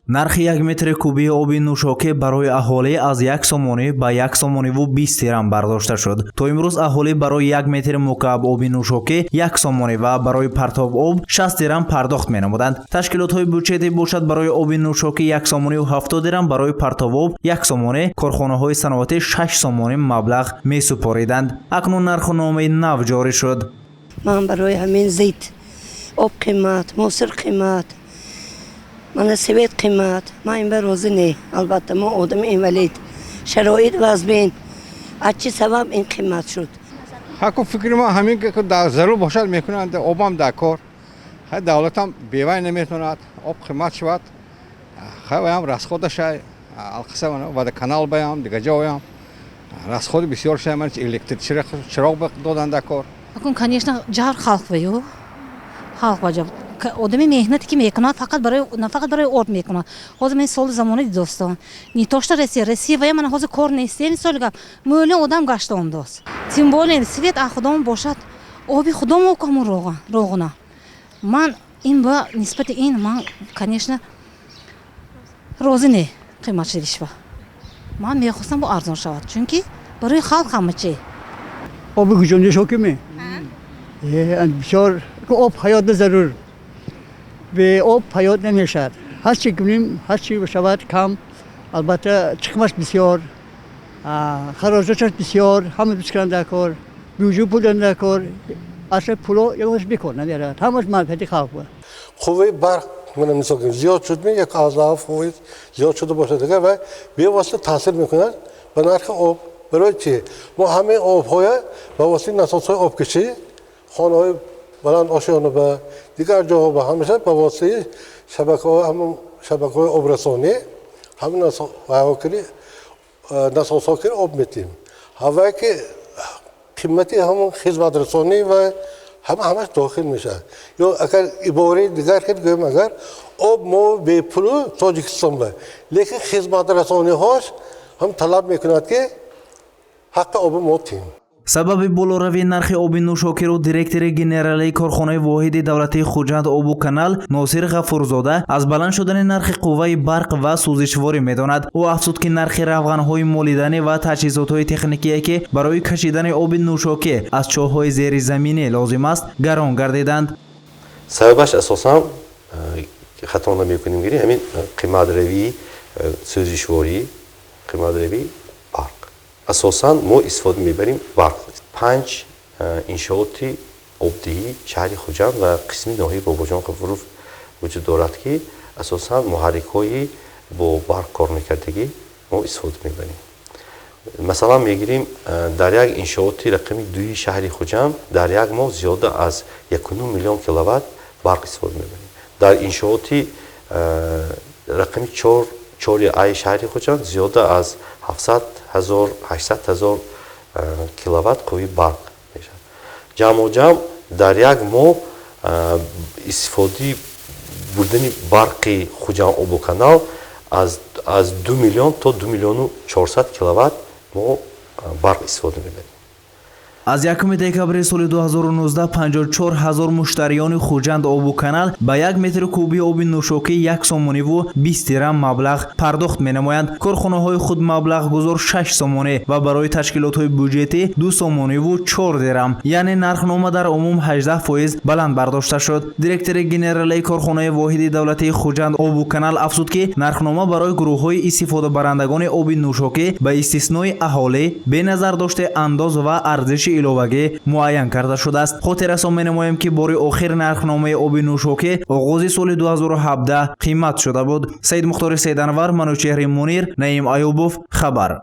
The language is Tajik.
Нархи 1 метри кубии оби нӯшокӣ барои аҳолӣ аз 1 сомонӣ ба 1 сомониву 20 дирам бардошта шуд. То имрӯз аҳолӣ барои 1 метри мукааб оби нӯшокӣ 1 сомонӣ ва барои партов об 60 дирам пардохт менамуданд. Ташкилотҳои бюҷетӣ бошад, барои оби нӯшокӣ 1 сомониву 70 дирам, барои партов об 1 сомонӣ, корхонаҳои саноатӣ 6 сомонӣ маблағ месупориданд. Акнун нархномаи нав ҷорӣ шуд. Ман барои ҳамин зид. Об қимат, мусор қимат, мана свет қимат. Ман ин ба розӣ не. Албатта, мо одами инвалид, шароит вазбин. Аз чӣ сабаб ин қимат шуд? Ҳаку фикри ма ҳамин ки дар зарур бошад, мекунанд. Обам дар кор, хай, давлатам бевай наметавонад об қимат шавад. Хай, ваям расход ашай, алқиса водоканал баям, дигар ҷоям расход и бисёр шай. Ман электр чироғ додан дар кор. Акун, конечно, ҷабр халқ ваю халқ ва ҷабр. Одами меҳнате ки мекунад, фақат барои, на фақат барои орд мекунад. Ҳозир ман соли замони дидостам, не то что Россия, Россия вая мана ҳозир кор нест. Мисоли гап, мӯлин одам гашта омдост. Тем более свет а худомо бошад, оби худомо камун роғуна. Ман ин ба нисбати ин ман, конечно, розӣ не. Қимат шидишва ман мехостам бо арзон шавад, чунки барои халқ ҳама чи. Оби куҷо бисёр об ҳаёт зарур, бе об ҳаёт намешавад. Ҳар чӣ кунем, ҳар чӣ шавад, кам. Албатта, чиқмаш бисёр, хароҷоташ бисёр. Ҳама бискаран дар кор, бюҷет пул дар кор. Аслан пуло ягонаш бекор намеравад, ҳамаш манфиати халқ. Қувваи барқ, мана, мисол, зиёд шудми, 1,7% зиёд шуда бошад дигар ва бевосита таъсир мекунад ба нархи об. Барои чӣ? Мо ҳамаи обҳоя ба воситаи насосҳои обкашӣ хонаҳои баланд ошёна ба дигар ҷоҳо ба ҳамеша ба воситаи шабакаҳо, ҳамон шабакаҳои обрасонӣ, ҳамин насосҳо ки об метиҳем, ҳавае ки қимати ҳамон хизматрасонӣ ва ҳама ҳамаш дохил мешавад. Ё агар ибораи дигар ки гӯем, агар об мо бепулу Тоҷикистон ба, лекин хизматрасониҳош ҳам талаб мекунад, ки ҳаққи оби мо тиҳем. Сабаби болоравии нархи оби нӯшокиро директори генералии корхонаи воҳиди давлатии Хуҷанд обу канал Носир Ғафурзода аз баланд шудани нархи қувваи барқ ва сӯзишворӣ медонад. Ӯ афзуд, ки нархи равғанҳои молиданӣ ва таҷҳизотҳои техникие, ки барои кашидани оби нӯшокӣ аз чоҳҳои зеризаминӣ лозим аст, гарон гардиданд. Сабабаш асосан, хато намекунем, гирӣ ҳамин қиматравии сӯзишворӣ, қиматравии барқ. Асосан мо истифода мебарем барқ. Панҷ иншооти обдиҳии шаҳри Хуҷанд ва қисми ноҳияи Бобоҷон Ғафуров вуҷуд дорад, ки асосан муҳаррикҳои бо барқ кор мекардагӣ мо истифода мебарем. Масалан, мегирем, дар як иншооти рақами дуи шаҳри Хуҷанд дар як моҳ зиёда аз 1,5 миллион киловатт барқ истифода мебарем. Дар иншооти рақами чори ай шаҳри Хуҷанд зиёда аз 700 000, 800 000 киловатт қувваи барқ мешавад. Ҷамъу ҷамъ дар як моҳ истифодаи бурдани барқи Хуҷанд обоканал аз 2 миллион то 2 миллиону 400 киловатт мо барқ истифода мебарем. Аз 1 декабри соли 2019 54 ҳазор муштариёни Хуҷанд обу канал ба 1 метри кубии оби нӯшокӣ 1 сомониву 20 дирам маблағ пардохт менамоянд. Корхонаҳои худмаблағгузор 6 сомонӣ ва барои ташкилотҳои бюҷетӣ 2 сомониву 4 дирам, яъне нархнома дар умум 18% баланд бардошта шуд. Директори генералии корхонаи воҳиди давлатии Хуҷанд обу канал афзуд, ки нархнома барои гурӯҳҳои истифодабарандагони оби нӯшокӣ ба истиснои аҳолӣ бе назардошти андоз ва арзиши иловагӣ муайян карда шудааст. Хотиррасон менамоем, ки бори охир нархномаи оби нӯшокӣ оғози соли 2017 қимат шуда буд. Саидмухтори Сайданвар, Манучеҳри Мунир, Наим Аюбов, хабар.